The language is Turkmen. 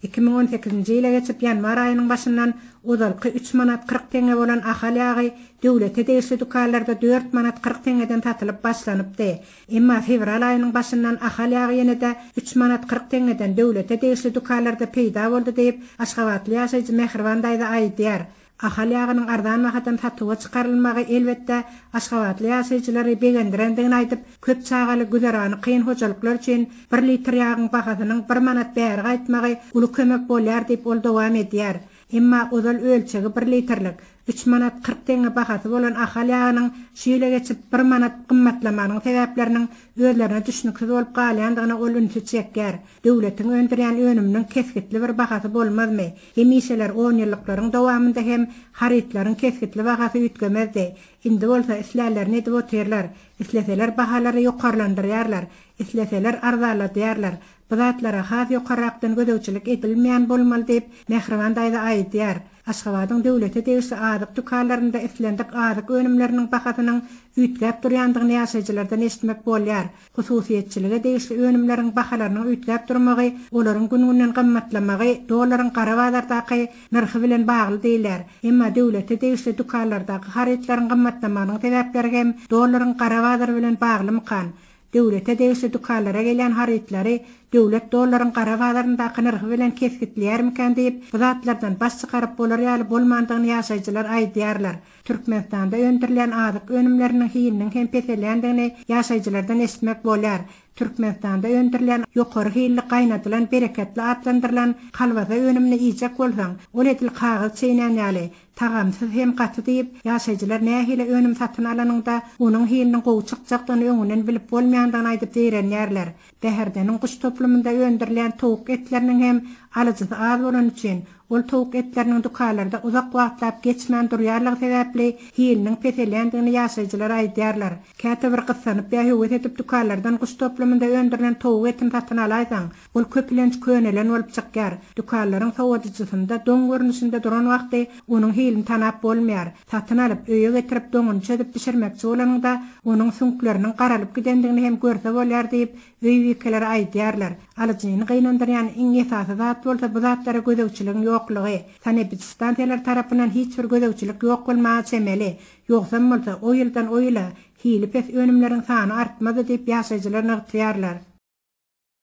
2018-nji ýyla geçip ýanwar aýynyň başyndan ozalky üç manat 40 teňňe bolan Ahal ýagy döwlete degişli dükanlarda dört manat 40 teňňeden satylyp başlanypdy. Emma fewral aýynyň başyndan Ahal ýagy ýene-de üç manat 40 teňňeden döwlete degişli dükanlarda peýda boldy diýip, aşgabatly ýaşaýjy Mähriban daýza aýdýar. Ahal ýagynyň arzan bahadan satuwa çykarylmagy, elbetde, aşgabatly ýaşaýjylary begendirendigini aýdyp, köp çagaly, güzerany kyn hojalyklar üçin bir litr ýagyň bahasynyň bir manat bäri gaýtmagy uly kömek bolýar diýip, ol dowam edýär. Emma ozal ölçegi bir litrlik, üç manat 40 teňňe bahasy bolan Ahal ýagynyň şu ýyla geçip bir manat gymmatlamagynyň sebäpleriniň özlerine düşnüksiz bolup galýandygyna ol ünsi çekýär. Döwletiň öndürýän önüminiň kesgitli bir bahasy bolmazmy? Hemişeler onýyllyklaryň dowamynda hem harytlaryň kesgitli bahasy üýtgemezdi. Indi bolsa islänlerini edip otyrlar. Isleseler bahalary ýokarlandyrýarlar, isleseler arzanladýarlar. Bu zatlara has ýokarrakdan gözegçilik edilmeýän bolmaly diýip, Mähriban daýza aýdýar. Aşgabadyň döwlete degişli azyk dükanlarynda islendik azyk önümleriniň bahasynyň üýtgäp durýandygyny ýaşaýjylardan eşitmek bolýar. Hususyýetçilige degişli önümleriň bahalarynyň üýtgäp durmagy, olaryň gün-günden gymmatlamagy dollaryň gara bazardaky nyrhy bilen bagly diýilýär. Emma döwlete degişli dükanlardaky harytlaryň gymmatlamagynyň sebäpleri hem dollaryň gara bazary bilen baglymykan? Döwlete degişli dükanlara gelýän harytlary döwlet dollaryň gara bazaryndaky nyrhy bilen kesgitleýärmikän diýip, bu zatlardan baş çykaryp bolar ýaly bolmandygyny ýaşaýjylar aýdýarlar. Türkmenistanda öndürilýän azyk önümleriniň hiliniň hem peselýändigini ýaşaýjylardan eşitmek bolýar. Türkmenistanda öndürilýän ýokary hilli gaýnadylan bereketli atlandyrylan kolbasa önümini iýjek bolsaň, ol edil kagyz çeýnän ýaly, tagamsyz hem gaty diýip, ýaşaýjylar nähili önüm satyn alanyňda onuň hiliniň gowy çykjakdygyny öňünden bilip bolmaýandygyny aýdyp zeýrenýärler. Bäherdeniň guş toplumynda öndürilýän towuk etleriniň hem alyjysy az bolany üçin, ol towuk etleriniň dükanlarda uzak wagtlap geçmän durýanlygy sebäpli hiliniň peselýändigini ýaşaýjylar aýdýarlar. Käte bir gyssanyp ýa höwes edip dükanlardan guş toplumynda öndürilen towuk etini satyn alaýsaň, ol köplenç könelen bolup çykýar. Dükanlaryň sowadyjysynda doň görnüşinde duran wagty onuň hilini tanap bolmaýar. Satyn alyp, öýe getirip doňuny çözüp bişirmekçi bolanyňda, onuň süňkleriniň garalyp gidendigini hem görse bolýar diýip, öý bikeleri aýdýarlar. Alyjyny gynandyrýan iň esasy zat bolsa bu zatlara gözegçiligiň ýoklugy. Sanepidstansiýalar tarapyndan hiç bir gözegçilik ýok bolmaga çemeli. Ýogsam bolsa, o ýyldan o ýyla hili pes önümleriň sany artmazdy diýip, ýaşaýjylar nygtaýarlar.